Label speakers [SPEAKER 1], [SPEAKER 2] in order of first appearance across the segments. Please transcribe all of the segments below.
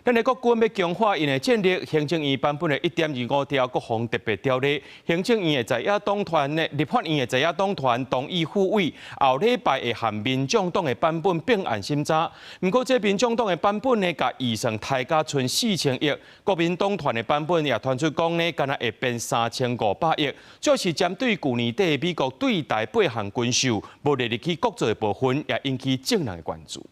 [SPEAKER 1] 咱的國軍欲強化𪜶的戰力，行政院版本的1.25條國防特別條例，行政院的在野黨團的立法院的在野黨團同意復委，後禮拜會和民眾黨的版本併案審查。毋過這民眾黨的版本呢，共預算抬價賰4000億，國民黨團的版本也傳出講呢，敢若會變3500億，這是針對舊年底美國對台八項軍售無列入去國造的部分，也引起眾人的關注。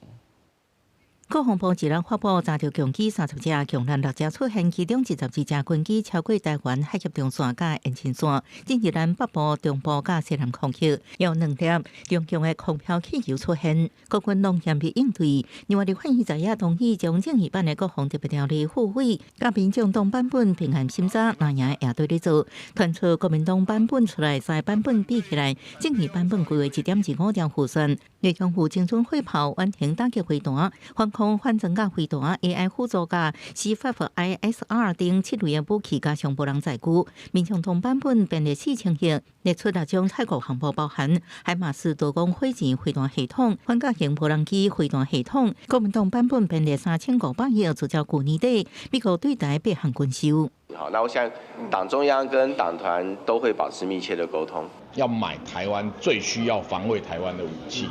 [SPEAKER 2] 國防部一日發布查著共機30架，共艦6隻出現，其中22隻軍機超過臺灣海峽中線佮延伸線，進入咱北部、中部佮西南空域，有兩粒中共的空飄氣球出現，國軍攏嚴密應對。另外，立法院在野同意將正義版的國防特別條例復委，佮民眾黨版本併案審查，那也也對咧做，傳出國民黨版本出來，三版本比起來，正義版本規劃1.25條預算，內容有精準火炮、遠程打擊飛彈、防空反裝甲飛彈、AI 輔助佮 C5ISR 等七類的武器，加上無人載具。民眾黨版本編列4000億，列出六種採購項目，包含海馬斯多管火箭飛彈系統、反甲型無人機飛彈系統。國民黨版本編列3500億，聚焦舊年底美國對台八項軍售。
[SPEAKER 3] 好，那我想黨中央跟黨團都會保持密切的溝通。
[SPEAKER 4] 要買台灣最需要防衛台灣的武器，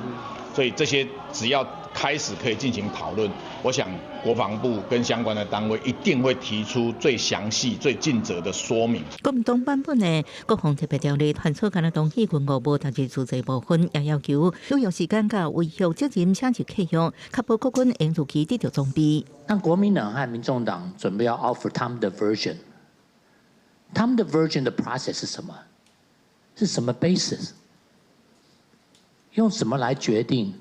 [SPEAKER 4] 所以這些只要開始可以進行討論，我想國防部跟相關的單位一定會提出最詳細、最盡責的說明。
[SPEAKER 2] 國民黨版本的國防特別條例傳出，敢若同意軍武無特別自濟部分，也要求履約時間佮違約責任寫入契約，確保國軍應如期得到裝備。
[SPEAKER 5] 那國民黨和民眾黨準備要 offer 他們的 version，他們的 version 的 process 是什麼？是什麼 basis？用什麼來決定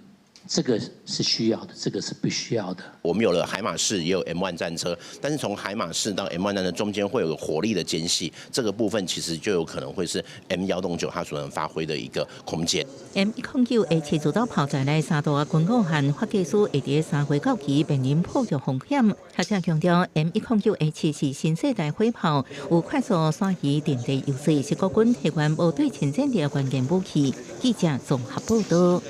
[SPEAKER 5] 這個是需要的，這個是不需要的？
[SPEAKER 6] 我們有了海馬士，也有 M1 戰車，但是從海馬士到 M1 戰車中間會有個火力的間隙，這個部分其實就有可能會是 M109它所能發揮的一個空間。
[SPEAKER 2] M109 A7 自走炮在內三大軍武和法技師會佇3月到期面臨破著風險。學者強調，M109 A7是新世代火炮，有快速轉移陣地優勢，是國軍提懸無對稱戰力的關鍵武器。記者綜合報道。